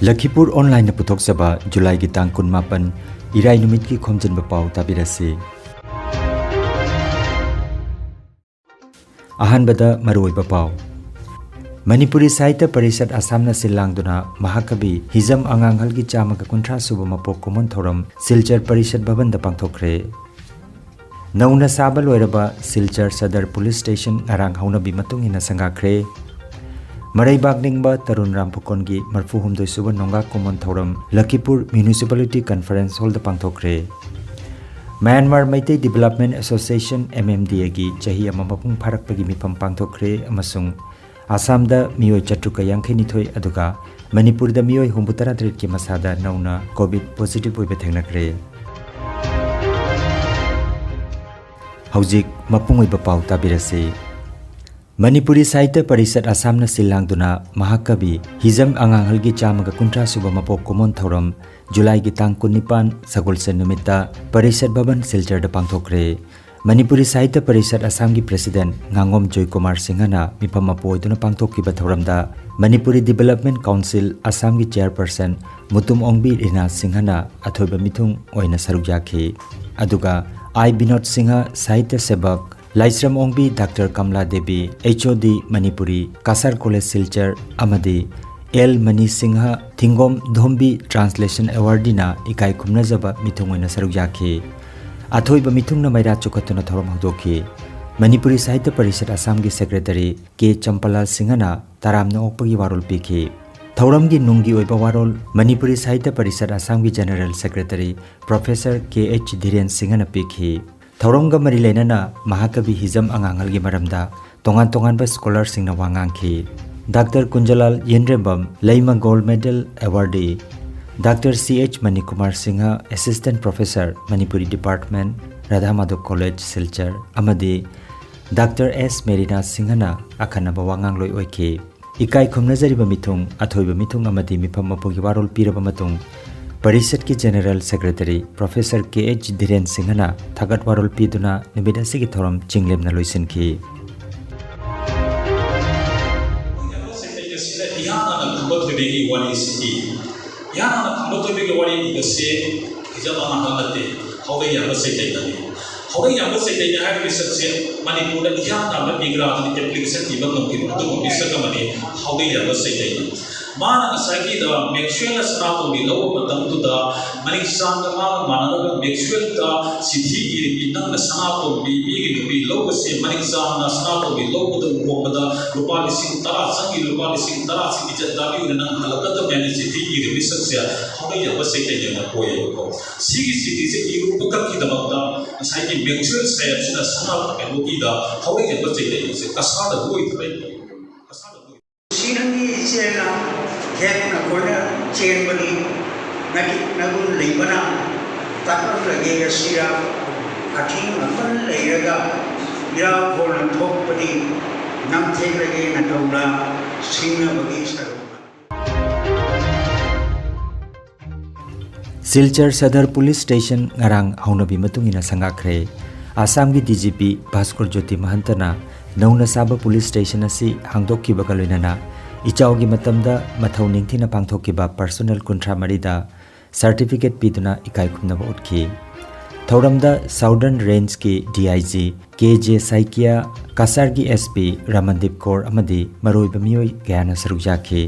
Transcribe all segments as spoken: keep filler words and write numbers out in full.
ꯂꯈꯤꯄꯨꯔ ꯑꯣꯟꯂꯥꯏꯟꯅ ꯄꯨꯊꯣꯛꯆꯕ ꯖꯨꯂꯥꯏꯒꯤ ꯇꯥꯡ ꯀꯨꯟꯃꯥꯄꯟ, ꯏꯔꯥꯏ ꯅꯨꯃꯤꯠꯀꯤ ꯈꯣꯝꯖꯤꯟꯕ ꯄꯥꯎ ꯇꯥꯕꯤꯔꯁꯤ꯫ ꯑꯍꯥꯟꯕꯗ ꯃꯔꯨꯑꯣꯏꯕ ꯄꯥꯎ꯫ ꯃꯅꯤꯄꯨꯔꯤ ꯁꯥꯍꯤꯇ꯭ꯌ ꯄꯔꯤꯁꯠ ꯑꯁꯥꯝꯅ ꯁꯤꯜ ꯂꯥꯡꯗꯨꯅ ꯃꯍꯥꯀꯕꯤ ꯍꯤꯖꯝ ꯑꯉꯥꯡꯍꯜꯒꯤ ꯆꯥꯝꯃꯒ ꯀꯨꯟꯊ꯭ꯔꯥ ꯁꯨꯕ ꯃꯄꯣꯛ ꯀꯨꯝꯑꯣꯟ ꯊꯧꯔꯝ ꯁꯤꯜꯆꯔ ꯄꯔꯤꯁꯠ ꯚꯕꯟꯗ ꯄꯥꯡꯊꯣꯛꯈ꯭ꯔꯦ꯫ ꯅꯧꯅ ꯁꯥꯕ ꯂꯣꯏꯔꯕ ꯁꯤꯜꯆꯔ ꯁꯗꯔ ꯄꯨꯂꯤꯁ ꯁ꯭ꯇꯦꯁꯟ ꯉꯔꯥꯡ ꯍꯧꯅꯕꯤ ꯃꯇꯨꯡ ꯏꯟꯅ ꯁꯪꯒꯥꯈ꯭ꯔꯦ꯫ ꯃꯔꯩꯕꯥꯛ ꯅꯤꯡꯕ ꯇꯔꯨꯟ ꯔꯥꯝ ꯐꯨꯀꯣꯟꯒꯤ ꯃꯔꯐꯨ ꯍꯨꯝꯗꯣꯏ ꯁꯨꯕ ꯅꯣꯡꯒꯥꯛ ꯀꯨꯝꯑꯣꯟ ꯊꯧꯔꯝ ꯂꯈꯤꯄꯨꯔ ꯃ꯭ꯌꯨꯅꯤꯁꯤꯄꯥꯂꯤꯇꯤ ꯀꯟꯐꯔꯦꯟꯁ ꯍꯣꯜꯗ ꯄꯥꯡꯊꯣꯛꯈ꯭ꯔꯦ꯫ Myanmar Meitei development association, M M D ꯑꯦꯒꯤ ꯆꯍꯤ ꯑꯃ ꯃꯄꯨꯡ ꯐꯥꯔꯛꯄꯒꯤ ꯃꯤꯐꯝ ꯄꯥꯡꯊꯣꯛꯈ꯭ꯔꯦ ꯑꯃꯁꯨꯡ ꯑꯁꯥꯝꯗ ꯃꯤꯑꯣꯏ ꯆꯥꯇ꯭ꯔꯨꯛꯀ ꯌꯥꯡꯈꯩ ꯅꯤꯊꯣꯏ ꯑꯗꯨꯒ ꯃꯅꯤꯄꯨꯔꯗ ꯃꯤꯑꯣꯏ ꯍꯨꯝꯐꯨꯇꯔꯥ ꯇꯔꯦꯠꯀꯤ ꯃꯁꯥꯗ ꯅꯧꯅ ꯀꯣꯚꯤꯗ ꯄꯣꯖꯤꯇꯤꯚ ꯑꯣꯏꯕ ꯊꯦꯡꯅꯈ꯭ꯔꯦ꯫ ꯍꯧꯖꯤꯛ ꯃꯄꯨꯡ ꯑꯣꯏꯕ ꯄꯥꯎ ꯇꯥꯕꯤꯔꯁꯤ꯫ ꯃꯅꯤꯄꯨꯔꯤ ꯁꯥꯍꯤꯇ꯭ꯌ ꯄꯔꯤꯁꯠ ꯑꯁꯥꯝꯅ ꯁꯤꯜ ꯂꯥꯡꯗꯨꯅ ꯃꯍꯥꯀꯕꯤ ꯍꯤꯖꯝ ꯑꯉꯥꯡꯍꯜꯒꯤ ꯆꯥꯝꯃꯒ ꯀꯨꯟꯊ꯭ꯔꯥ ꯁꯨꯕ ꯃꯄꯣꯛ ꯀꯨꯝꯑꯣꯟ ꯊꯧꯔꯝ ꯖꯨꯂꯥꯏꯒꯤ ꯇꯥꯡ ꯀꯨꯟꯅꯤꯄꯥꯟ ꯁꯒꯣꯜꯁꯦꯟ ꯅꯨꯃꯤꯠꯇ ꯄꯔꯤꯁꯠ ꯚꯕꯟ ꯁꯤꯜꯆꯔꯗ ꯄꯥꯡꯊꯣꯛꯈ꯭ꯔꯦ꯫ ꯃꯅꯤꯄꯨꯔꯤ ꯁꯥꯍꯤꯇ꯭ꯌ ꯄꯔꯤꯁꯠ ꯑꯁꯥꯝꯒꯤ ꯄ꯭ꯔꯦꯁꯤꯗꯦꯟꯠ ꯉꯥꯉꯣꯝ ꯖꯣꯏꯀꯨꯃꯥꯔ ꯁꯤꯡꯍꯅ ꯃꯤꯐꯝ ꯃꯄꯨ ꯑꯣꯏꯗꯨꯅ ꯄꯥꯡꯊꯣꯛꯈꯤꯕ ꯊꯧꯔꯝꯗ ꯃꯅꯤꯄꯨꯔꯤ ꯗꯤꯕꯦꯂꯞꯃꯦꯟ ꯀꯥꯎꯟꯁꯤꯜ ꯑꯁꯥꯝꯒꯤ ꯆꯦꯌꯔꯄꯔꯁꯟ ꯃꯨꯇꯨꯝ ꯑꯣꯡꯕꯤ ꯔꯤꯅꯥ ꯁꯤꯡꯍꯅ ꯑꯊꯣꯏꯕ ꯃꯤꯊꯨꯡ ꯑꯣꯏꯅ ꯁꯔꯨꯛ ꯌꯥꯈꯤ꯫ ꯑꯗꯨꯒ ꯑꯥꯏ ꯕꯤꯅꯣꯗ ꯁꯤꯡꯍ, ꯁꯥꯍꯤꯇ꯭ꯌ ꯁꯦꯕꯛ, Laishram Ongbi doctor Kamala Devi, H O D Manipuri, Cachar college Silchar, ꯑꯃꯗꯤ ꯑꯦꯜ ꯃꯅꯤ ꯁꯤꯡꯍ, ꯊꯤꯡꯒꯣꯝ ꯙꯣꯝꯕꯤ ꯇ꯭ꯔꯥꯟꯁꯂꯦꯁꯟ ꯑꯦꯋꯥꯔꯗꯤꯅ ꯏꯀꯥꯏ ꯈꯨꯝꯅꯖꯕ ꯃꯤꯊꯨꯡ ꯑꯣꯏꯅ ꯁꯔꯨꯛ ꯌꯥꯈꯤ꯫ ꯑꯊꯣꯏꯕ ꯃꯤꯊꯨꯡꯅ ꯃꯩꯔꯥ ꯆꯨꯈꯠꯇꯨꯅ ꯊꯧꯔꯝ ꯍꯧꯗꯣꯛꯈꯤ꯫ ꯃꯅꯤꯄꯨꯔꯤ ꯁꯥꯍꯤꯇ꯭ꯌ ꯄꯔꯤꯁꯠ ꯑꯁꯥꯝꯒꯤ ꯁꯦꯀ꯭ꯔꯦꯇꯔꯤ ꯀꯦ ꯆꯝꯄꯂꯥꯜ ꯁꯤꯡꯍꯅ ꯇꯔꯥꯝꯅ ꯑꯣꯛꯄꯒꯤ ꯋꯥꯔꯣꯜ ꯄꯤꯈꯤ꯫ ꯊꯧꯔꯝꯒꯤ ꯅꯨꯡꯒꯤ ꯑꯣꯏꯕ ꯋꯥꯔꯣꯜ ꯃꯅꯤꯄꯨꯔꯤ ꯁꯥꯍꯤꯇ꯭ꯌ ꯄꯔꯤꯁꯠ ꯑꯁꯥꯝꯒꯤ ꯖꯦꯅꯔꯦꯜ ꯁꯦꯀ꯭ꯔꯦꯇꯔꯤ ꯄ꯭ꯔꯣꯐꯦꯁꯔ ꯀꯦ ꯑꯩꯆ ꯙꯤꯔꯦꯟ ꯁꯤꯡꯍꯅ ꯄꯤꯈꯤ꯫ ꯊꯧꯔꯝꯒ ꯃꯔꯤ ꯂꯩꯅꯅ ꯃꯍꯥꯀꯕꯤ ꯍꯤꯖꯝ ꯑꯉꯥꯡꯍꯜꯒꯤ ꯃꯔꯝꯗ ꯇꯣꯉꯥꯟ ꯇꯣꯉꯥꯟꯕ ꯁ꯭ꯀꯣꯂꯔꯁꯤꯡꯅ ꯋꯥ ꯉꯥꯡꯈꯤ꯫ ꯗꯥꯛꯇꯔ ꯀꯨꯟꯖꯂꯥꯜ ꯌꯦꯟꯔꯦꯝꯕꯝ ꯂꯩꯃ gold medal awardee, doctor C H Manikumar Singh, assistant professor, Manipuri department, Radha Madhab college, Silchar, ꯑꯃꯗꯤ ꯗꯥꯛꯇꯔ ꯑꯦꯁ ꯃꯦꯔꯤꯅꯥ ꯁꯤꯡꯍꯅ ꯑꯈꯟꯅꯕ ꯋꯥꯉꯥꯡꯂꯣꯏ ꯑꯣꯏꯈꯤ꯫ ꯏꯀꯥꯏ ꯈꯨꯝꯅꯖꯔꯤꯕ ꯃꯤꯊꯨꯡ, ꯑꯊꯣꯏꯕ ꯃꯤꯊꯨꯡ ꯑꯃꯗꯤ ꯃꯤꯐꯝ ꯃꯄꯨꯒꯤ ꯋꯥꯔꯣꯜ ꯄꯤꯔꯕ ꯃꯇꯨꯡ, ꯄꯔꯤꯁꯠꯀꯤ ꯖꯦꯅꯔꯦꯜ ꯁꯦꯀ꯭ꯔꯦꯇꯔꯤ ꯄ꯭ꯔꯣꯐꯦꯁꯔ ꯀꯦ ꯑꯩꯆ ꯙꯤꯔꯦꯟ ꯁꯤꯡꯍꯅ ꯊꯥꯒꯠ ꯋꯥꯔꯣꯜ ꯄꯤꯗꯨꯅ ꯅꯨꯃꯤꯠ ꯑꯁꯤꯒꯤ ꯊꯧꯔꯝ ꯆꯤꯡꯂꯦꯝꯅ ꯂꯣꯏꯁꯤꯟꯈꯤ꯫ ꯑꯩꯒꯤ ꯋꯥꯔꯤꯁꯤꯗꯤ ꯏꯍꯥꯟ ꯍꯥꯟꯅ ꯈꯝꯕ ꯊꯣꯏꯕꯤꯒꯤ ꯋꯥꯔꯤ ꯏꯕꯁꯦ ꯍꯤꯖꯝ ꯑꯃꯈꯛ ꯅꯠꯇꯦ, ꯍꯥꯎꯗꯩ ꯌꯥꯝꯕ ꯆꯩꯇꯩꯅꯅꯤ꯫ ꯍꯥꯎꯗꯩ ꯌꯥꯝꯕ ꯆꯩꯇꯩꯅ ꯍꯥꯏꯕ ꯃꯤꯁꯛꯁꯦ ꯃꯅꯤꯄꯨꯔꯗ ꯏꯍꯥꯟ ꯍꯥꯟꯕ ꯏꯪꯒ꯭ꯔꯥꯖꯤꯗ ꯑꯦꯄ꯭ꯂꯤꯀꯦꯁꯟ ꯏꯕ ꯉꯝꯈꯤꯕ ꯑꯗꯨꯒꯨꯝꯕ ꯃꯤꯁꯛ ꯑꯃꯅꯤ ꯍꯥꯎꯗꯩ ꯌꯥꯝꯕ ꯆꯩꯇꯩꯅ꯫ ꯃꯥꯅ ꯉꯁꯥꯏꯒꯤꯗ ꯃꯦꯛꯁꯋꯦꯜꯅ ꯁꯅꯥꯇꯣꯝꯕꯤ ꯂꯧꯕ ꯃꯇꯝꯗꯨꯗ ꯃꯅꯤꯛꯆꯥꯡꯒ ꯃꯥꯒ ꯃꯥꯟꯅꯔꯒ ꯃꯦꯛꯁꯋꯦꯜꯗ ꯆꯤꯊꯤ ꯏꯔꯝꯃꯤ, "ꯅꯪꯅ ꯁꯅꯥꯇꯣꯝꯕꯤ, ꯃꯤꯒꯤ ꯅꯨꯄꯤ ꯂꯧꯕꯁꯦ ꯃꯅꯤꯛꯆꯥꯡꯅ ꯁꯅꯥꯇꯣꯝꯕꯤ ꯂꯧꯕꯗ ꯂꯨꯍꯣꯡꯕꯗ ꯂꯨꯄꯥ ꯂꯤꯁꯤꯡ ꯇꯔꯥ ꯆꯪꯉꯤ, ꯂꯨꯄꯥ ꯂꯤꯁꯤꯡ ꯇꯔꯥꯁꯤ ꯏꯖꯠ ꯇꯥꯕꯤꯌꯨꯅ ꯅꯪ ꯍꯜꯂꯛꯀꯗꯕꯅꯤ" ꯍꯥꯏꯅ ꯆꯤꯊꯤ ꯏꯔꯝꯃꯤ ꯃꯤꯁꯛꯁꯦ ꯍꯥꯎꯗꯩ ꯌꯥꯝꯕ ꯆꯩꯇꯩꯅ ꯑꯣꯏꯌꯦꯕꯀꯣ꯫ ꯁꯤꯒꯤ ꯆꯤꯊꯤꯁꯦ ꯏꯔꯨꯕ ꯈꯛꯀꯤꯗꯃꯛꯇ ꯉꯁꯥꯏꯒꯤ ꯃꯦꯛꯁꯋꯦꯜ ꯁꯥꯍꯦꯕꯁꯤꯅ ꯁꯅꯥ ꯀꯩꯅꯣꯒꯤꯗ ꯍꯥꯎꯗꯩ ꯌꯥꯝꯕ ꯆꯩꯇꯩꯁꯦ ꯀꯁꯥꯗ ꯂꯣꯏꯈ꯭ꯔꯦ꯫ ꯀꯁꯥꯗ ꯂꯣꯏꯈ꯭ꯔꯦ꯫ ꯁꯤ ꯅꯪꯒꯤ ꯏꯆꯦꯜꯅ ꯍꯦꯛꯅ ꯀꯣꯏꯅ ꯆꯦꯟꯕꯅꯤ, ꯅꯀꯤꯠ ꯅꯒꯨꯟ ꯂꯩꯕꯅ ꯇꯥꯛꯂꯝꯂꯒꯦ ꯑꯁꯤꯔ? ꯑꯊꯤꯡ ꯑꯄꯟ ꯂꯩꯔꯒ ꯏꯔꯥ ꯐꯣꯟꯅ ꯊꯣꯛꯄꯗꯤ ꯅꯝꯊꯦꯛꯂꯒꯦ ꯅꯇꯧꯅ ꯁꯤꯡꯅꯕꯒꯤ ꯁꯔꯨꯛ꯫ ꯁꯤꯜꯆꯔ ꯁꯗꯔ ꯄꯨꯂꯤꯁ ꯁ꯭ꯇꯦꯁꯟ ꯉꯔꯥꯡ ꯍꯧꯅꯕꯤ ꯃꯇꯨꯡ ꯏꯟꯅ ꯁꯪꯒꯥꯈ꯭ꯔꯦ꯫ ꯑꯁꯥꯝꯒꯤ ꯗꯤ ꯖꯤ ꯄꯤ ꯚꯥꯁꯀꯔ ꯖꯣꯇꯤ ꯃꯍꯟꯇꯅ ꯅꯧꯅ ꯁꯥꯕ ꯄꯨꯂꯤꯁ ꯁ꯭ꯇꯦꯁꯟ ꯑꯁꯤ ꯍꯥꯡꯗꯣꯛꯈꯤꯕꯒ ꯂꯣꯏꯅꯅ ꯏꯆꯥꯎꯒꯤ ꯃꯇꯝꯗ ꯃꯊꯧ ꯅꯤꯡꯊꯤꯅ ꯄꯥꯡꯊꯣꯛꯈꯤꯕ ꯄꯔꯁꯣꯅꯦꯜ ꯀꯨꯟꯊ꯭ꯔꯥ ꯃꯔꯤꯗ ꯁꯔꯇꯤꯐꯤꯀꯦꯠ ꯄꯤꯗꯨꯅ ꯏꯀꯥꯏ ꯈꯨꯝꯅꯕ ꯎꯠꯈꯤ꯫ ꯊꯧꯔꯝꯗ ꯁꯥꯎꯗꯔꯟ ꯔꯦꯟꯖꯀꯤ D I G K J Saikia, ꯀꯁꯥꯔꯒꯤ ꯑꯦꯁ ꯄꯤ ꯔꯃꯟꯗꯤꯞ ꯀꯧꯔ ꯑꯃꯗꯤ ꯃꯔꯨꯑꯣꯏꯕ ꯃꯤꯑꯣꯏ ꯀꯌꯥꯅ ꯁꯔꯨꯛ ꯌꯥꯈꯤ꯫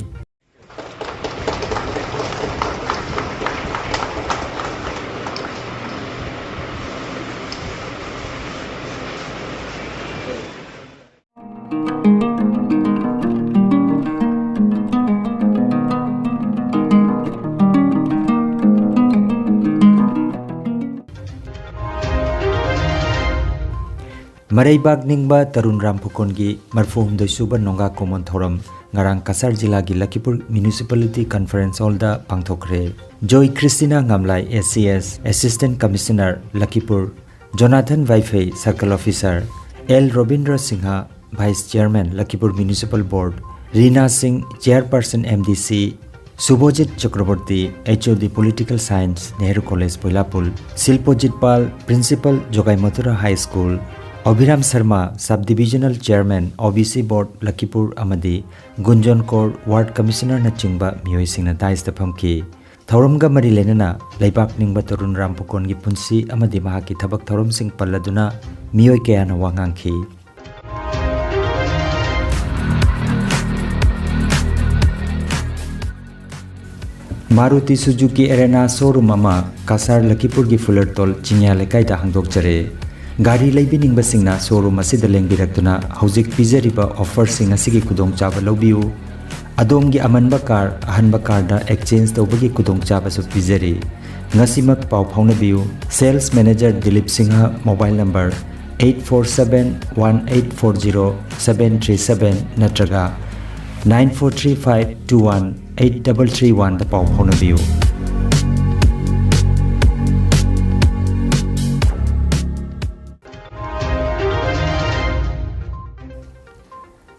ꯃꯔꯩꯕꯥꯛ ꯅꯤꯡꯕ ꯇꯔꯨꯟ ꯔꯥꯝ ꯐꯨꯀꯣꯟꯒꯤ ꯃꯔꯤꯐꯨꯍꯨꯝꯗꯣꯏ ꯁꯨꯕ ꯅꯣꯡꯒꯥ ꯀꯣꯃꯣꯟ ꯊꯧꯔꯝ ꯉꯔꯥꯡ ꯀꯁꯥꯔ ꯖꯤꯂꯥꯒꯤ ꯂꯈꯤꯄꯨꯔ ꯃ꯭ꯌꯨꯅꯤꯁꯤꯄꯥꯂꯤꯇꯤ ꯀꯟꯐꯔꯦꯟꯁ ꯍꯣꯜꯗ ꯄꯥꯡꯊꯣꯛꯈ꯭ꯔꯦ꯫ ꯖꯣꯏ ꯈ꯭ꯔꯤꯁꯇꯤꯅꯥ Ngamlai, A C S, assistant commissioner Lakhipur, Jonathan Vaiphei, circle officer, L Robindra Singh, vice chairman, Lakhipur municipal board, Rina Singh, chairperson, M D C, Subhojit Chakraborty, H O D political science, Nehru college Pailapool, Shilpojit Paul, principal, Jogaimathura high school, Abhiram Sarma, Sub Divisional Chairman, O B C Board, Lakhipur ꯑꯃꯗꯤ ꯒꯨꯟꯖꯣꯟ ꯀꯧꯔ, Ward Commissionerꯅꯆꯤꯡꯕ ꯃꯤꯑꯣꯏꯁꯤꯡꯅ dais ꯇ ꯐꯝꯈꯤ꯫ ꯊꯧꯔꯝꯒ ꯃꯔꯤ ꯂꯩꯅꯅ ꯂꯩꯕꯥꯛ ꯅꯤꯡꯕ ꯇꯔꯨꯟ ꯔꯥꯝ ꯄꯨꯀꯣꯟꯒꯤ ꯄꯨꯟꯁꯤ ꯑꯃꯗꯤ ꯃꯍꯥꯛꯀꯤ ꯊꯕꯛ ꯊꯧꯔꯝꯁꯤꯡ ꯄꯜꯂꯗꯨꯅ ꯃꯤꯑꯣꯏ ꯀꯌꯥꯅ ꯋꯥ ꯉꯥꯡꯈꯤ꯫ ꯃꯥꯔꯨꯇꯤ ꯁꯨꯖꯨꯀꯤ ꯑꯦꯔꯦꯅꯥ showroom ꯑꯃ ꯀꯁꯥꯔ ꯂꯈꯤꯄꯨꯔꯒꯤ ꯐꯨꯂꯔꯇꯣꯜ ꯆꯤꯡꯌꯥ ꯂꯩꯀꯥꯏꯗ ꯍꯥꯡꯗꯣꯛꯆꯔꯦ꯫ ꯒꯥꯔꯤ ꯂꯩꯕꯤꯅꯤꯡꯕꯁꯤꯡꯅ showroom ꯑꯁꯤꯗ ꯂꯦꯡꯕꯤꯔꯛꯇꯨꯅ ꯍꯧꯖꯤꯛ ꯄꯤꯖꯔꯤꯕ offerꯁꯤꯡ ꯑꯁꯤꯒꯤ ꯈꯨꯗꯣꯡꯆꯥꯕ ꯂꯧꯕꯤꯌꯨ꯫ ꯑꯗꯣꯝꯒꯤ ꯑꯃꯟꯕ car ꯑꯍꯟꯕ carꯗ exchange ꯇꯧꯕꯒꯤ ꯈꯨꯗꯣꯡꯆꯥꯕꯁꯨ ꯄꯤꯖꯔꯤ꯫ ꯉꯁꯤꯃꯛ ꯄꯥꯎ ꯐꯥꯎꯅꯕꯤꯌꯨ꯫ Sales Manager Dilip Singh, mobile number eight four seven one eight four zero seven three seven ꯅꯠꯇ꯭ꯔꯒ nine four three five two one eight double three one ꯗ ꯄꯥꯎ ꯐꯥꯎꯅꯕꯤꯌꯨ꯫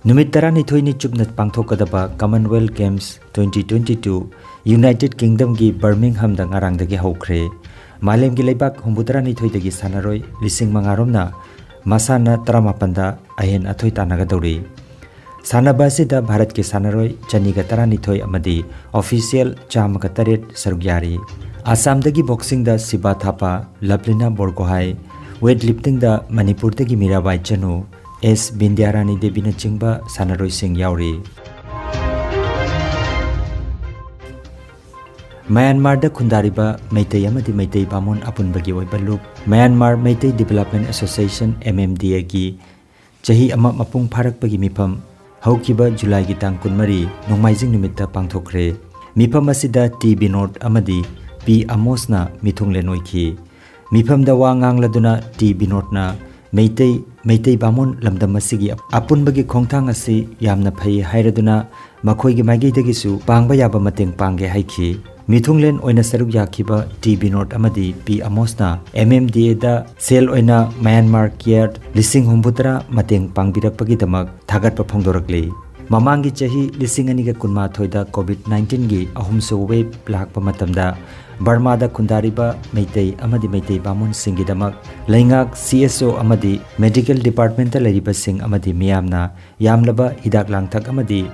ꯅꯨꯃꯤꯠ ꯇꯔꯥꯅꯤꯊꯣꯏꯅꯤ ꯆꯨꯞꯅ ꯄꯥꯡꯊꯣꯛꯀꯗꯕ Commonwealth Games twenty twenty-two United Kingdomꯒꯤ Birminghamꯗ ꯉꯔꯥꯡꯗꯒꯤ ꯍꯧꯈ꯭ꯔꯦ꯫ ꯃꯥꯂꯦꯝꯒꯤ ꯂꯩꯕꯥꯛ ꯍꯨꯝꯐꯨꯇꯔꯥꯅꯤꯊꯣꯏꯗꯒꯤ ꯁꯥꯟꯅꯔꯣꯏ ꯂꯤꯁꯤꯡ ꯃꯉꯥ ꯔꯣꯝꯅ ꯃꯁꯥꯟꯅ ꯇꯔꯥꯃꯥꯄꯟꯗ ꯑꯍꯦꯟ ꯑꯊꯣꯏ ꯇꯥꯟꯅꯒꯗꯧꯔꯤ꯫ ꯁꯥꯟꯅꯕ ꯑꯁꯤꯗ ꯚꯥꯔꯠꯀꯤ ꯁꯥꯟꯅꯔꯣꯏ ꯆꯅꯤꯒ ꯇꯔꯥꯅꯤꯊꯣꯏ ꯑꯃꯗꯤ official ꯆꯥꯝꯃꯒ ꯇꯔꯦꯠ ꯁꯔꯨꯛ ꯌꯥꯔꯤ꯫ ꯑꯁꯥꯝꯗꯒꯤ boxingꯗ ꯁꯤꯕꯥ ꯊꯥꯄꯥ, ꯂꯚꯂꯤꯅꯥ ꯕꯣꯔꯒꯣꯍꯥꯏ, weightliftingꯗ ꯃꯅꯤꯄꯨꯔꯗꯒꯤ ꯃꯤꯔꯥꯕꯥꯏ ꯆꯅꯨ, ꯑꯦꯁ ꯕꯤꯟꯗ꯭ꯌꯥꯔꯥꯅꯤ ꯗꯦꯕꯤꯅꯆꯤꯡꯕ ꯁꯥꯟꯅꯔꯣꯏꯁꯤꯡ ꯌꯥꯎꯔꯤ꯫ ꯃ꯭ꯌꯥꯟꯃꯥꯔꯗ ꯈꯨꯟꯗꯥꯔꯤꯕ ꯃꯩꯇꯩ ꯑꯃꯗꯤ ꯃꯩꯇꯩ ꯕꯥꯃꯣꯟ ꯑꯄꯨꯟꯕꯒꯤ ꯑꯣꯏꯕ ꯂꯨꯞ, Myanmar Meitei Development Association, M M D Aꯒꯤ ꯆꯍꯤ ꯑꯃ ꯃꯄꯨꯡ ꯐꯥꯔꯛꯄꯒꯤ ꯃꯤꯐꯝ ꯍꯧꯈꯤꯕ ꯖꯨꯂꯥꯏꯒꯤ ꯇꯥꯡ ꯀꯨꯟꯃꯔꯤ, ꯅꯣꯡꯃꯥꯏꯖꯤꯡ ꯅꯨꯃꯤꯠꯇ ꯄꯥꯡꯊꯣꯛꯈ꯭ꯔꯦ꯫ ꯃꯤꯐꯝ ꯑꯁꯤꯗ ꯇꯤ ꯕꯤꯅꯣꯗ ꯑꯃꯗꯤ ꯄꯤ ꯑꯃꯣꯁꯅ ꯃꯤꯊꯨꯡꯂꯦꯟ ꯑꯣꯏꯈꯤ꯫ ꯃꯤꯐꯝꯗ ꯋꯥ ꯉꯥꯡꯂꯗꯨꯅ ꯇꯤ ꯕꯤꯅꯣꯗꯅ ꯃꯩꯇꯩ, ꯃꯩꯇꯩ ꯕꯥꯃꯣꯟ ꯂꯝꯗꯝ ꯑꯁꯤꯒꯤ ꯑꯄꯨꯟꯕꯒꯤ ꯈꯣꯡꯊꯥꯡ ꯑꯁꯤ ꯌꯥꯝꯅ ꯐꯩ ꯍꯥꯏꯔꯗꯨꯅ ꯃꯈꯣꯏꯒꯤ ꯃꯥꯏꯀꯩꯗꯒꯤꯁꯨ ꯄꯥꯡꯕ ꯌꯥꯕ ꯃꯇꯦꯡ ꯄꯥꯡꯒꯦ ꯍꯥꯏꯈꯤ꯫ ꯃꯤꯊꯨꯡꯂꯦꯟ ꯑꯣꯏꯅ ꯁꯔꯨꯛ ꯌꯥꯈꯤꯕ ꯇꯤ ꯕꯤꯅꯣꯗ ꯑꯃꯗꯤ ꯄꯤ ꯑꯃꯣꯁꯅ M M D Aꯗ ꯁꯦꯜ ꯑꯣꯏꯅ Myanmar Care ꯂꯤꯁꯤꯡ ꯍꯨꯝꯐꯨꯇꯔꯥ ꯃꯇꯦꯡ ꯄꯥꯡꯕꯤꯔꯛꯄꯒꯤꯗꯃꯛ ꯊꯥꯒꯠꯄ ꯐꯣꯡꯗꯣꯔꯛꯂꯤ꯫ ꯃꯃꯥꯡꯒꯤ ꯆꯍꯤ ꯂꯤꯁꯤꯡ ꯑꯅꯤꯒ ꯀꯨꯟꯃꯥꯊꯣꯏꯗ COVID nineteenꯒꯤ ꯑꯍꯨꯝꯁꯨꯕ wave ꯂꯥꯛꯄ ꯃꯇꯝꯗ ꯕꯔꯃꯥꯗ ꯈꯨꯟꯗꯥꯔꯤꯕ ꯃꯩꯇꯩ ꯑꯃꯗꯤ ꯃꯩꯇꯩ ꯕꯥꯃꯣꯟꯁꯤꯡꯒꯤꯗꯃꯛ ꯂꯩꯉꯥꯛ, ꯁꯤ ꯑꯦꯁ ꯑꯣ ꯑꯃꯗꯤ ꯃꯦꯗꯤꯀꯦꯜ ꯗꯤꯄꯥꯔꯠꯃꯦꯟꯇ ꯂꯩꯔꯤꯕꯁꯤꯡ ꯑꯃꯗꯤ ꯃꯤꯌꯥꯝꯅ ꯌꯥꯝꯂꯕ ꯍꯤꯗꯥꯛ ꯂꯥꯡꯊꯛ ꯑꯃꯗꯤ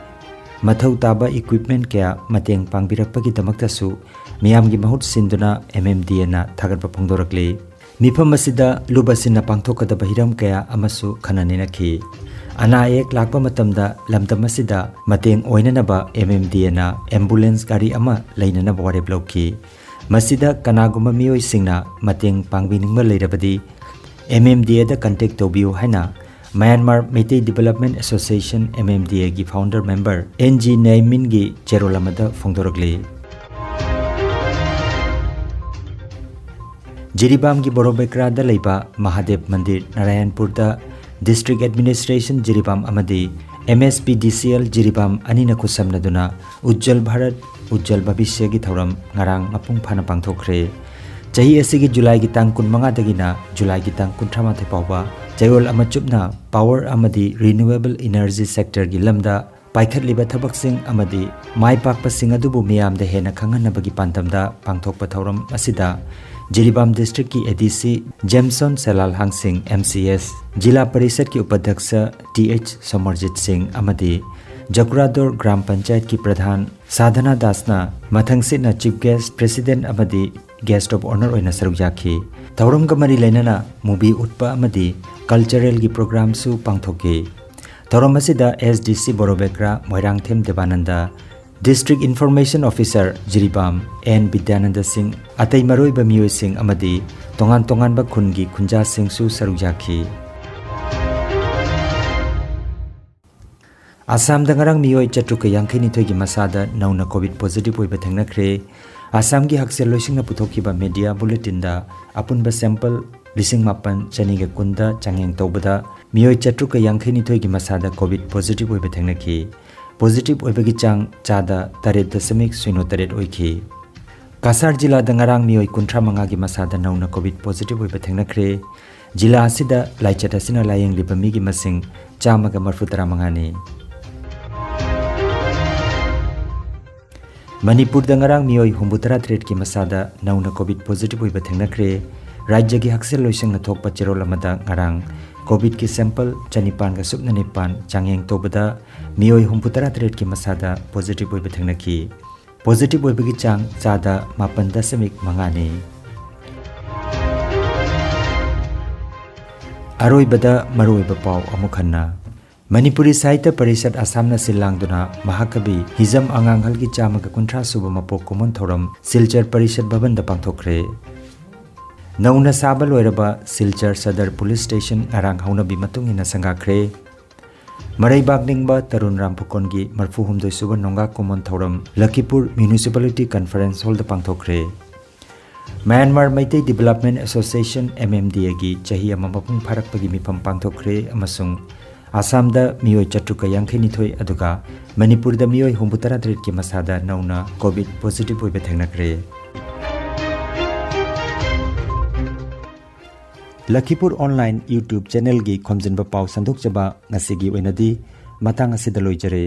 ꯃꯊꯧ ꯇꯥꯕ ꯏꯀ꯭ꯋꯤꯞꯃꯦꯟ ꯀꯌꯥ ꯃꯇꯦꯡ ꯄꯥꯡꯕꯤꯔꯛꯄꯒꯤꯗꯃꯛꯇꯁꯨ ꯃꯤꯌꯥꯝꯒꯤ ꯃꯍꯨꯠ ꯁꯤꯟꯗꯨꯅ ꯑꯦꯝ ꯑꯦꯝ ꯗꯤ ꯑꯦꯅ ꯊꯥꯒꯠꯄ ꯐꯣꯡꯗꯣꯔꯛꯂꯤ꯫ ꯃꯤꯐꯝ ꯑꯁꯤꯗ ꯂꯨꯕꯁꯤꯡꯅ ꯄꯥꯡꯊꯣꯛꯀꯗꯕ ꯍꯤꯔꯝ ꯀꯌꯥ ꯑꯃꯁꯨ ꯈꯟꯅ ꯅꯩꯅꯈꯤ꯫ ꯑꯅꯥ ꯑꯌꯦꯛ ꯂꯥꯛꯄ ꯃꯇꯝꯗ ꯂꯝꯗꯝ ꯑꯁꯤꯗ ꯃꯇꯦꯡ ꯑꯣꯏꯅꯅꯕ ꯑꯦꯝ ꯑꯦꯝ ꯗꯤ ꯑꯦꯅ ꯑꯦꯝꯕꯨꯂꯦꯟꯁ ꯒꯥꯔꯤ ꯑꯃ ꯂꯩꯅꯅꯕ ꯋꯥꯔꯦꯞ ꯂꯧꯈꯤ꯫ ꯃꯁꯤꯗ ꯀꯅꯥꯒꯨꯝꯕ ꯃꯤꯑꯣꯏꯁꯤꯡꯅ ꯃꯇꯦꯡ ꯄꯥꯡꯕꯤꯅꯤꯡꯕ ꯂꯩꯔꯕꯗꯤ ꯑꯦꯝ ꯑꯦꯝ ꯗꯤ ꯑꯦꯗ ꯀꯟꯇꯦꯛ ꯇꯧꯕꯤꯌꯨ ꯍꯥꯏꯅ Myanmar Meitei development association, M M D ꯑꯦꯒꯤ ꯐꯥꯎꯟꯗꯔ ꯃꯦꯝꯕꯔ ꯑꯦꯟ ꯖꯤ ꯅꯦꯃꯤꯟꯒꯤ ꯆꯦꯔꯣꯜ ꯑꯃꯗ ꯐꯣꯡꯗꯣꯔꯛꯂꯤ꯫ ꯖꯤꯔꯤꯕꯥꯝꯒꯤ ꯕꯣꯔꯣꯕꯦꯀ꯭ꯔꯥꯗ ꯂꯩꯕ ꯃꯍꯥꯗꯦꯕ ꯃꯟꯗꯤꯔ ꯅꯥꯔꯥꯌꯟꯄꯨꯔꯗ ꯗꯤꯁꯇ꯭ꯔꯤꯛ ꯑꯦꯗꯃꯤꯅꯤꯁꯇ꯭ꯔꯦꯁꯟ ꯖꯤꯔꯤꯕꯥꯝ ꯑꯃꯗꯤ ꯑꯦꯝ ꯑꯦꯁ ꯄꯤ ꯗꯤ ꯁꯤ ꯑꯦꯜ ꯖꯤꯔꯤꯕꯥꯝ ꯑꯅꯤꯅ ꯈꯨꯠꯁꯝꯅꯗꯨꯅ ꯎꯖ꯭ꯖꯜ ꯚꯥꯔꯠ, ꯎꯖ꯭ꯖꯜ ꯚꯕꯤꯁ꯭ꯌꯒꯤ ꯊꯧꯔꯝ ꯉꯔꯥꯡ ꯃꯄꯨꯡ ꯐꯥꯅ ꯄꯥꯡꯊꯣꯛꯈ꯭ꯔꯦ꯫ ꯆꯍꯤ ꯑꯁꯤꯒꯤ ꯖꯨꯂꯥꯏꯒꯤ ꯇꯥꯡ ꯀꯨꯟꯃꯉꯥꯗꯒꯤꯅ ꯖꯨꯂꯥꯏꯒꯤ ꯇꯥꯡ ꯀꯨꯟꯊ꯭ꯔꯥꯃꯥꯊꯣꯏ ꯐꯥꯎꯕ ꯆꯌꯣꯜ ꯑꯃ ꯆꯨꯞꯅ ꯄꯥꯋꯔ ꯑꯃꯗꯤ ꯔꯤꯅ꯭ꯌꯨꯑꯦꯕꯜ ꯏꯅꯔꯖꯤ ꯁꯦꯛꯇꯔꯒꯤ ꯂꯝꯗ ꯄꯥꯏꯈꯠꯂꯤꯕ ꯊꯕꯛꯁꯤꯡ ꯑꯃꯗꯤ ꯃꯥꯏ ꯄꯥꯛꯄꯁꯤꯡ ꯑꯗꯨꯕꯨ ꯃꯤꯌꯥꯝꯗ ꯍꯦꯟꯅ ꯈꯪꯍꯟꯅꯕꯒꯤ ꯄꯥꯟꯗꯝꯗ ꯄꯥꯡꯊꯣꯛꯄ ꯊꯧꯔꯝ ꯑꯁꯤꯗ ꯖꯤꯔꯤꯕꯥꯝ ꯗꯤꯁꯇ꯭ꯔꯤꯛꯀꯤ ꯑꯦ ꯗꯤ ꯁꯤ ꯖꯦꯝꯁꯣꯟ ꯁꯦꯂꯥꯜ ꯍꯥꯡꯁꯤꯡ, ꯑꯦꯝ ꯁꯤ ꯑꯦꯁ, ꯖꯤꯂꯥ ꯄꯔꯤꯁꯠꯀꯤ ꯎꯄꯥꯙ꯭ꯌꯛꯁ ꯇꯤ ꯑꯩꯆ ꯁꯣꯃꯔꯖꯤꯠ ꯁꯤꯡ ꯑꯃꯗꯤ ꯖꯀꯨꯔꯥꯗꯣꯔ ꯒ꯭ꯔꯥꯝ ꯄꯟꯆꯥꯌꯠꯀꯤ ꯄ꯭ꯔꯙꯥꯟ ꯁꯥꯙꯅꯥ ꯗꯥꯁꯅ ꯃꯊꯪꯁꯤꯠꯅ ꯆꯤꯐ ꯒꯦꯁ꯭ꯠ, ꯄ꯭ꯔꯦꯁꯤꯗꯦꯟꯠ ꯑꯃꯗꯤ ꯒꯦꯁ꯭ꯠ ꯑꯣꯐ ꯑꯣꯅꯔ ꯑꯣꯏꯅ ꯁꯔꯨꯛ ꯌꯥꯈꯤ꯫ ꯊꯧꯔꯝꯒ ꯃꯔꯤ ꯂꯩꯅꯅ ꯃꯨꯚꯤ ꯎꯠꯄ ꯑꯃꯗꯤ ꯀꯜꯆꯔꯦꯜꯒꯤ ꯄ꯭ꯔꯣꯒ꯭ꯔꯥꯝꯁꯨ ꯄꯥꯡꯊꯣꯛꯈꯤ꯫ ꯊꯧꯔꯝ ꯑꯁꯤꯗ S D C Borobekra Moirangthem Debananda, district information officer Jiribam N Bidyananda Singh, ꯑꯇꯩ ꯃꯔꯨꯑꯣꯏꯕ ꯃꯤꯑꯣꯏꯁꯤꯡ ꯑꯃꯗꯤ ꯇꯣꯉꯥꯟ ꯇꯣꯉꯥꯟꯕ ꯈꯨꯟꯒꯤ ꯈꯨꯟꯖꯥꯁꯤꯡꯁꯨ ꯁꯔꯨꯛ ꯌꯥꯈꯤ꯫ ꯑꯁꯥꯝꯗ ꯉꯔꯥꯡ ꯃꯤꯑꯣꯏ ꯆꯥꯇ꯭ꯔꯨꯛꯀ ꯌꯥꯡꯈꯩꯅꯤꯊꯣꯏꯒꯤ ꯃꯁꯥꯗ ꯅꯧꯅ ꯀꯣꯚꯤꯗ ꯄꯣꯖꯤꯇꯤꯚ ꯑꯣꯏꯕ ꯊꯦꯡꯅꯈ꯭ꯔꯦ꯫ ꯑꯁꯥꯝꯒꯤ ꯍꯛꯁꯦꯜ ꯂꯣꯏꯁꯪꯅ ꯄꯨꯊꯣꯛꯈꯤꯕ ꯃꯦꯗꯤꯌꯥ ꯕꯨꯂꯦꯇꯤꯟꯗ ꯑꯄꯨꯟꯕ ꯁꯦꯝꯄꯜ ꯂꯤꯁꯤꯡ ꯃꯥꯄꯟ ꯆꯅꯤꯒ ꯀꯨꯟꯗ ꯆꯥꯡꯌꯦꯡ ꯇꯧꯕꯗ ꯃꯤꯑꯣꯏ ꯆꯥꯇ꯭ꯔꯨꯛꯀ ꯌꯥꯡꯈꯩꯅꯤꯊꯣꯏꯒꯤ ꯃꯁꯥꯗ ꯀꯣꯚꯤꯗ ꯄꯣꯖꯤꯇꯤꯚ ꯑꯣꯏꯕ ꯊꯦꯡꯅꯈꯤ꯫ ꯄꯣꯖꯤꯇꯤꯚ ꯑꯣꯏꯕꯒꯤ ꯆꯥꯡ ꯆꯥꯗ ꯇꯔꯦꯠ ꯗꯁꯃꯤꯛ ꯁꯤꯅꯣ ꯇꯔꯦꯠ ꯑꯣꯏꯈꯤ꯫ ꯀꯁꯥꯔ ꯖꯤꯂꯥꯗ ꯉꯔꯥꯡ ꯃꯤꯑꯣꯏ ꯀꯨꯟꯊ꯭ꯔꯥ ꯃꯉꯥꯒꯤ ꯃꯁꯥꯗ ꯅꯧꯅ ꯀꯣꯚꯤꯗ ꯄꯣꯖꯤꯇꯤꯚ ꯑꯣꯏꯕ ꯊꯦꯡꯅꯈ꯭ꯔꯦ꯫ ꯖꯤꯂꯥ ꯑꯁꯤꯗ ꯂꯥꯏꯆꯠ ꯑꯁꯤꯅ ꯂꯥꯌꯦꯡꯂꯤꯕ ꯃꯤꯒꯤ ꯃꯁꯤꯡ ꯆꯥꯝꯃꯒ ꯃꯔꯤꯐꯨ ꯇꯔꯥꯃꯉꯥꯅꯤ꯫ ꯃꯅꯤꯄꯨꯔꯗ ꯉꯔꯥꯡ ꯃꯤꯑꯣꯏ ꯍꯨꯝꯐꯨꯇꯔꯥ ꯇꯔꯦꯠꯀꯤ ꯃꯁꯥꯗ ꯅꯧꯅ COVID positive ꯑꯣꯏꯕ ꯊꯦꯡꯅꯈ꯭ꯔꯦ꯫ ꯔꯥꯖ꯭ꯌꯒꯤ ꯍꯛꯁꯦꯜ ꯂꯣꯏꯁꯪꯅ ꯊꯣꯛꯄ ꯆꯦꯔꯣꯜ ꯑꯃꯗ ꯉꯔꯥꯡ COVIDꯀꯤ sample ꯆꯅꯤꯄꯥꯟꯒ ꯁꯨꯞꯅ ꯅꯤꯄꯥꯟ ꯆꯥꯡꯌꯦꯡ ꯇꯧꯕꯗ ꯃꯤꯑꯣꯏ ꯍꯨꯝꯐꯨꯇꯔꯥ ꯇꯔꯦꯠꯀꯤ ꯃꯁꯥꯗ positive ꯑꯣꯏꯕ ꯊꯦꯡꯅꯈꯤ꯫ Positive ꯑꯣꯏꯕꯒꯤ ꯆꯥꯡ ꯆꯥꯗ ꯃꯥꯄꯟ ꯗꯁꯃꯤꯛ ꯃꯉꯥꯅꯤ꯫ ꯑꯔꯣꯏꯕꯗ ꯃꯔꯨꯑꯣꯏꯕ ꯄꯥꯎ ꯑꯃꯨꯛ ꯍꯟꯅ꯫ ꯃꯅꯤꯄꯨꯔꯤ ꯁꯥꯍꯤꯇ꯭ꯌ ꯄꯔꯤꯁꯠ ꯑꯁꯥꯝꯅ ꯁꯤꯜ ꯂꯥꯡꯗꯨꯅ ꯃꯍꯥꯀꯕꯤ ꯍꯤꯖꯝ ꯑꯉꯥꯡꯍꯜꯒꯤ ꯆꯥꯝꯃꯒ ꯀꯨꯟꯊ꯭ꯔꯥ ꯁꯨꯕ ꯃꯄꯣꯛ ꯀꯨꯝꯑꯣꯟ ꯊꯧꯔꯝ ꯁꯤꯜꯆꯔ ꯄꯔꯤꯁꯠ ꯚꯕꯟꯗ ꯄꯥꯡꯊꯣꯛꯈ꯭ꯔꯦ꯫ ꯅꯧꯅ ꯁꯥꯕ ꯂꯣꯏꯔꯕ ꯁꯤꯜꯆꯔ ꯁꯗꯔ ꯄꯨꯂꯤꯁ ꯁ꯭ꯇꯦꯁꯟ ꯉꯔꯥꯡ ꯍꯧꯅꯕꯤ ꯃꯇꯨꯡ ꯏꯟꯅ ꯁꯪꯒꯥꯈ꯭ꯔꯦ꯫ ꯃꯔꯩꯕꯥꯛ ꯅꯤꯡꯕ ꯇꯔꯨꯟ ꯔꯥꯝꯐꯨꯀꯣꯟꯒꯤ ꯃꯔꯐꯨ ꯍꯨꯝꯗꯣꯏ ꯁꯨꯕ ꯅꯣꯡꯒꯥꯛ ꯀꯨꯝꯑꯣꯟ ꯊꯧꯔꯝ ꯂꯈꯤꯄꯨꯔ ꯃ꯭ꯌꯨꯅꯤꯁꯤꯄꯥꯂꯤꯇꯤ ꯀꯟꯐꯔꯦꯟꯁ ꯍꯣꯜꯗ ꯄꯥꯡꯊꯣꯛꯈ꯭ꯔꯦ꯫ ꯃ꯭ꯌꯥꯟꯃꯥꯔ ꯃꯩꯇꯩ ꯗꯤꯕꯦꯂꯞꯃꯦꯟ ꯑꯦꯁꯣꯁꯤꯌꯦꯁꯟ, MMDAꯒꯤ ꯆꯍꯤ ꯑꯃ ꯃꯄꯨꯡ ꯐꯥꯔꯛꯄꯒꯤ ꯃꯤꯐꯝ ꯄꯥꯡꯊꯣꯛꯈ꯭ꯔꯦ ꯑꯃꯁꯨꯡ ꯑꯁꯥꯝꯗ ꯃꯤꯑꯣꯏ ꯆꯥꯇ꯭ꯔꯨꯛꯀ ꯌꯥꯡꯈꯩꯅꯤꯊꯣꯏ ꯑꯗꯨꯒ ꯃꯅꯤꯄꯨꯔꯗ ꯃꯤꯑꯣꯏ ꯍꯨꯝꯐꯨꯇꯔꯥ ꯇꯔꯦꯠꯀꯤ ꯃꯁꯥꯗ ꯅꯧꯅ COVID positive ꯑꯣꯏꯕ ꯊꯦꯡꯅꯈ꯭ꯔꯦ꯫ ꯂꯈꯤꯄꯨꯔ online YouTube channelꯒꯤ ꯈꯣꯝꯖꯤꯟꯕ ꯄꯥꯎ ꯁꯟꯗꯣꯛꯆꯕ ꯉꯁꯤꯒꯤ ꯑꯣꯏꯅꯗꯤ ꯃꯇꯥꯡ ꯑꯁꯤꯗ ꯂꯣꯏꯖꯔꯦ꯫